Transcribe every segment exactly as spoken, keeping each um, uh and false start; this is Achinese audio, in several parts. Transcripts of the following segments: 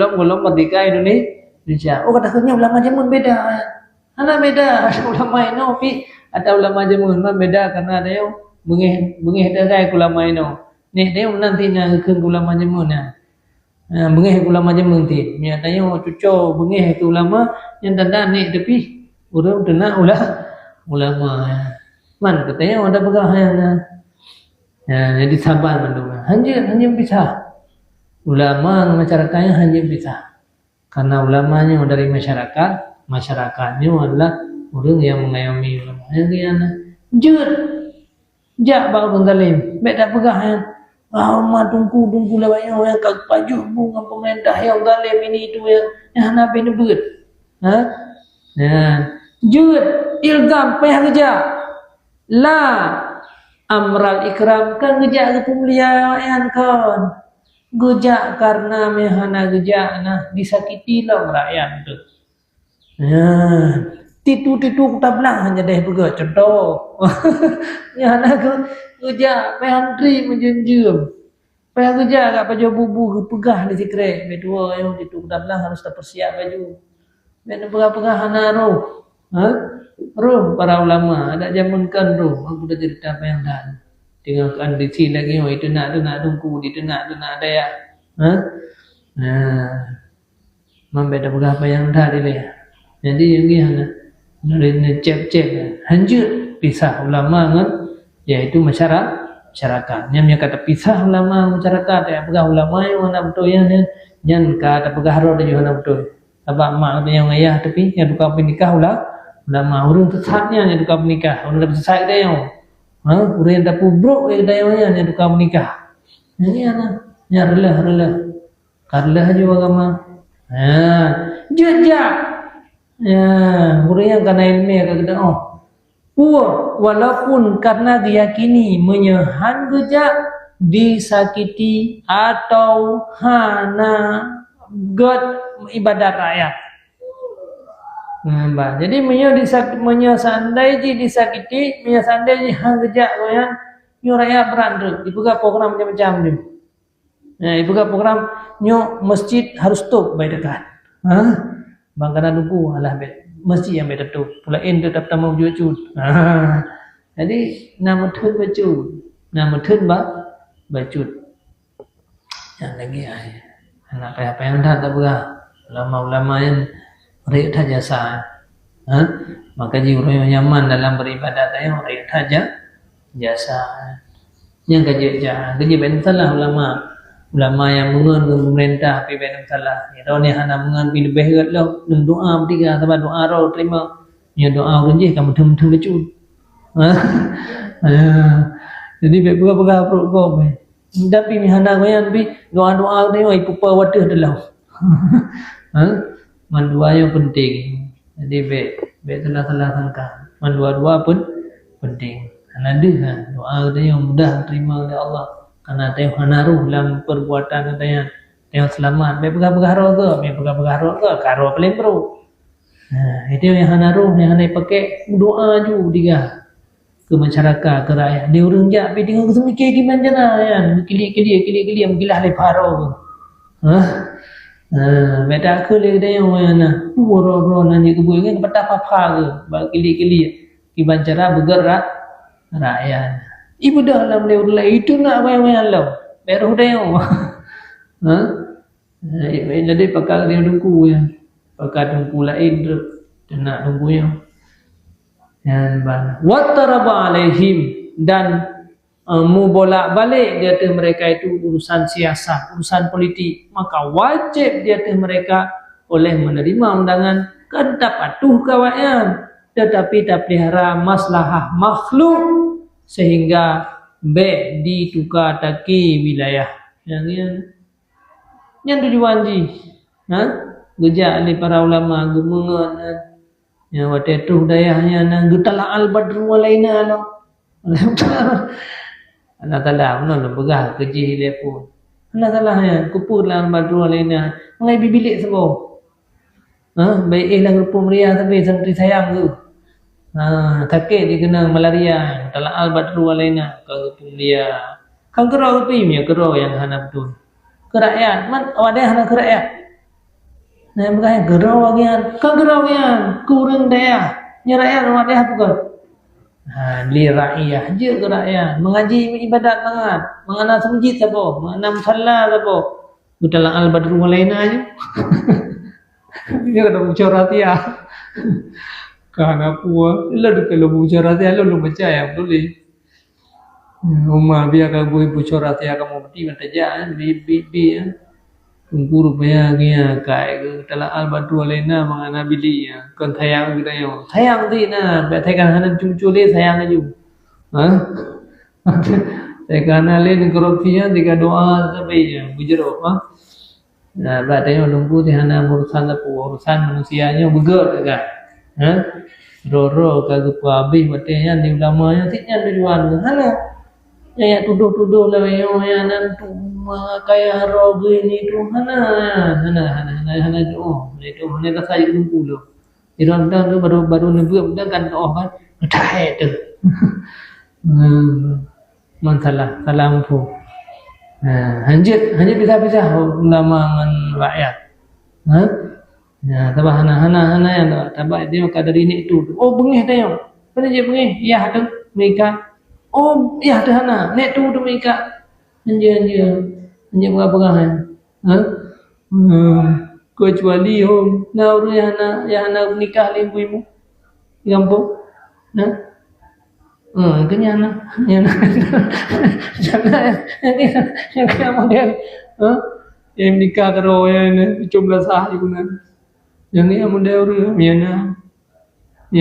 Sebelum merdeka Indonesia. Oh, kata katanya ulama jameun beda. Hana beda. Ulama inoe pih atau ulama jameun man beda karena ada yang beungéh, beungéh tinggai ulama inoe. Nek dia nanti nak keu ulama jameun nah. Ha, beungéh ulama jameun ti. Nyan tanyoe cuco beungéh keu ulama, nyan tanda nek teupih ureueng teunak ula-, ulama. Man katanya ada peugah yang na. Ya, jadi sabar mandum. Hanjeuet, hanjeuet pisah. Ulama ngon masyarakat nyan hanjeuet pisah. Karena ulama nyoe dari masyarakat, masyarakat nyoe adalah ureueng yang mengayomi ulama. Yang dia na jeuet jak bak ureueng zalim. Bèk tapeugah nyan, "Ah, ma teungku, teungku lawét nyoe nyang ka geupajoh bu ngon pemerintah nyang zalim ini itu nyang, nyang hana beuet." Ha? Nyan. Jeuet ilzam payah geujak. La amral ikram kan geujak geupeumulia awaknyan kon. Geujak karena meuhana geujak nah disakiti lom rakyat tu. Nah, titu-titu kuta blang hanya deh beugöt contoh. Nyang hana geu-, geujak payah antri meujeuem-jeuem. Payah geujak kat pajoh bubu geupeugah di sikrek, "Bèk tuwoe ayong titu kuta blang harus tapersiap baju." Bèk neupeugah-peugah hana roh. Ha? Roh para ulama, adak jameun kan roh, aku dah cerita apa yang dah. Tengok kondisi lagi, oh, itu nak tu nak tungku, itu nak tu nak daya. Ha? Nah. Mambet dah peugah apa yang dah dileh. Jadi yang ni hana. Nuri ni cep-cep. Hanjeuet pisah ulama ngon yaitu masyara-, masyarakat. Nyam yang kata pisah ulama ngon masyarakat, ya peugah ulama yang hana beutôi yang nyan, nyan ka tapeugah roh dah hana beutôi. Sabab mak teuh nyang ayah teupih nyang tukang peunikah ula-, ulama, ureueng sesat nyan nyang tukang peunikah, ureueng teupeuseusat geutanyoe. Ha, ureueng nyang tapeubrok geutanyoe nyan nyang tukang peunikah. Nyan, nyan, nyan reuloh-reuloh. Ka reuloh laju agama. Ha, jeuet jak. Ya, ureueng nyang kana ileumèe ka geutanyoe. Peue, walaupun karena geuyakini meunyoe han geujak disakiti atau hana gèt ibadat rakyat. Nah, bah. Jadi meunyoe disak-, meunyoe seandai jih disakiti, meunyoe seandai jih han geujak gobnyan, nyoe rakyat brat treuk, dipeugah program macam-macam nyoe. Nah, dipeugah program nyoe masjid harus tôp bak dekat. Ha? Bang kana duku, alah bèk. Masjid nyang bèk tatôp. Peue laén tu tamong jujut. Ha. Jadi, na meutheun bacut. Na meutheun ba-, bacut. Nyang lagi ai. Hana payah-payah that tapeugah. Ulama-ulama nyan riek that jasa. Ha? Maka jih ureueng nyang nyaman dalam beribadat nyan riek that ja-, jasa. Nyang ka jeuet jak, ka jeuet bèk salah ulama. Ulama nyang meungon ngon pemerintah pih bèk salah. Nyan droeneuh hana meungon pih leubeh rhot lom, neudoa meutika sabab doa droe teurimong. Nyoe doa ureueng jih ka meutheun-meutheun bacut. Ha? Ha. Jadi bèk peugah-peugah pruet gob. Tapi meuhana gob nyan pih doa-doa teurimong ipupa watèe teuh lom. Ha? Mandua nyoe penting. Jadi bèk, bèk salah-salah sangka. Mandua-dua pun penting. Hana deuh ha. Doa geutanyoe mudah teurimong lé Allah. Karena tanyoe hana roh lam perbuatan geutanyoe. Tanyoe seulamat. Bèk peugah-peugah roh geuh, bèk peugah-peugah roh geuh, ka roh paleng brok. Nah, itu nyang hana roh, nyang hana ipaké, doa ju digah. Keu masyarakat, keu rakyat. Di ureueng jak pih deungon geuseumiké kiban jana nyan, meukilik-kilik, kilik-kilik, meukilah lé pharo. Hah? Ha, bèk takheun lé geutanyoe nyan na. Uroe-uroe nan jeuet keubeue nyan patah papa geuh, bak kilik-kilik. Kiban cara beugerak rakyat. Ibeudôh lam lé ureueng laén, itu nak wayang-wayang lom. Bèk roh tanyoe. Ha? Jadi pakar dia dungku ya. Pakar dungku lain tu. Teunak dungku ya. Yan ban. Wattaraba alaihim, dan, eh, mubolak-balik di atas mereka itu urusan siasat, urusan politik. Maka wajib di atas mereka oleh menerima undangan, kan tak patuh ke awaknyan, tetapi tak pelihara maslahah makhluk sehingga bèk dituka taki wilayah. Yang, yang Nyan tujuan jih. Ha? Geujak lé para ulama geumeungon, ha? Nyan watèe troh dayah nyan na geutala'al badru alaina lom. Allah Taala meunan lôn peugah keu jih lé phon. Allah Taala nyan keupeue tala'al badru alaina. Mangai bibilek saboh. Ha, bèk éh lam geupeu meuria sabe santri sayang tu. Ha, sakét dikeunong malaria, tala'al badru alaina, ka geupeu meuria. Kan keudroe geupeu meuria, keudroe nyang hana beutôi. Keu rakyat, man, awak deh hana keu rakyat. Nah, bukan geurau bagian, kan geurau bagian, kurang daya. Nyoe rakyat, rakyat peugah. Ha, li rakyat, jeuet keu rakyat. Mengaji ibadat mangat, mengana seumjit saboh, mengana musalla saboh. Udah lah al badru alaina je. Dia kata bocor rahasia. Kan apa? Lalu kalau bocor rahasia, lalu baca yang tulis. Uma biar ka bui bocor rahasia kamu beti mata ja, bi bi bi. Teungku rupanya ngia kai ke tala al badru alaina mengana bili ya. Kon sayang kita yo. Sayang ti na, biar saya kan hana cucu le sayang aju. Ha? Saya kan le korupsi ya, tiga doa sampai ya, bujur ha. Nah, bak tanyoe lungku ti hana urusan sapeue, urusan manusia nyoe beugöt kan. Ha? Ro-ro ka geupeuhabéh watèe nyan di ulama nyoe, cit nyan tujuan hana. Nyang yak tudoh-tudoh lawét nyoe, nyan nan tu ma kaya ro geuh ni tu hana, hana, hana, hana, hana doa. Itu hana rasa lungku lom. Di ruang tu baru, baru neubeuet kan doa kan. Dah tu. Hmm. Man salah, salah muphom. Ha, hanjeuet, hanjeuet pisah-pisah ulama ngon rakyat. Ha? Ya, tabah hana, hana, hana yang tabah, tabah dia ka dari nek tu. Oh, beungéh tayong. Mana je beungéh? Yah tu, meuikat. Oh, yah tu hana. Nek tu, tu meuikat. Hanjeuet, hanjeuet. Hanjeuet peugah-peugah, eh. Ha? Hmm. Kecuali hom, na ureueng yang hana, yang hana nikah lé ibu-ibu. Di gampông. Nah. Ha, keu nyan nah. Nyan nah. Jangan, yang kena, yang kena model. Ha? Yang nikah karo yang ni, tujuh belas sah di guna. Yang ni yang model ureueng, yang ni.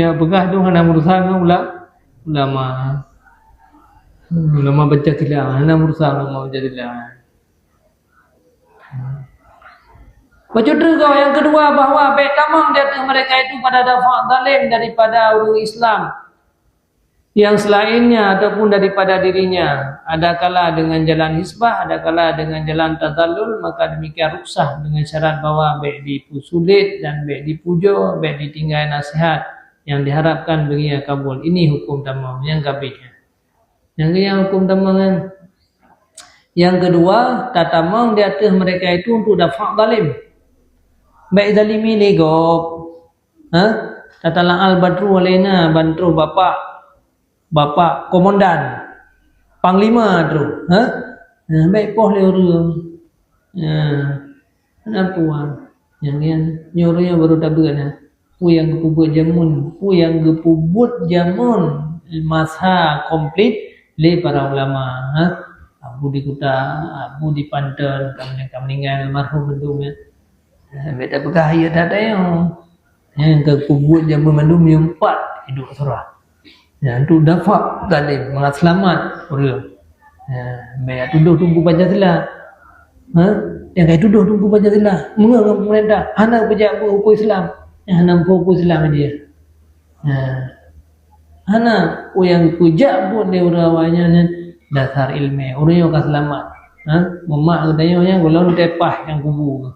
Ya, peugah tu hana urusan ngon ula-, ulama. Hmm, ulama Pancasila, hana urusan ulama Pancasila. Bacut teugah yang kedua, bahwa bèk tamong di ateueh mereka itu pada dafa' zalim daripada ureueng Islam yang selainnya ataupun daripada dirinya, adakala dengan jalan hisbah, adakala dengan jalan tazallul, maka demikian rukhsah dengan syarat bahwa bèk dipeusulet dan bèk dipujoe, bèk ditinggai nasihat yang diharapkan bagi kabul. Ini hukum tamong nyang ka abéh nyan. Nyang keu nyang hukum tamong nyan. Yang kedua, tatamong di ateueh mereka itu untuk dafa' zalim. Bèk zalimi lé gob. Ha? Tatala al badru alaina ban troh bapak, bapak komandan, panglima troh. Ha? Ha, bèk poh lé ureueng. Ha. Kenapa? Nyang nyan, nyoe ureueng nyoe baru tabeuet nah. Peue nyang geupeubuet jameun, peue nyang geupeubuet jameun masa konflik lé para ulama, ha? Abu di Kuta, Abu di Panton, ka meuninggai almarhum mandum nyan. Ha, bèk tapeugah ié that nyoe. Nyang ka geupeubuet jameun mandum nyoe empat hidup surah. Ya, untuk dafa' zalim, mangat seulamat ureueng. Ya, bèk tudoh Teungku Pancasila. Ha? Nyang ka tudoh Teungku Pancasila, meungon ngon pemerintah, hana peujak buet huköm Islam. Nyang hana muphom huköm Islam dia. Ha. Hana, ureueng nyang peujak buet lé ureueng awaknyan nyan dasar ileumèe. Ureueng nyoe ka seulamat. Ha? Meuma geutanyoe nyan gohlom teupaih nyang kubu.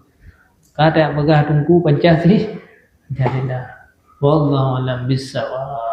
Ka tapeugah Teungku Pancasila. Pancasila. Wallahu a'lam bissawab.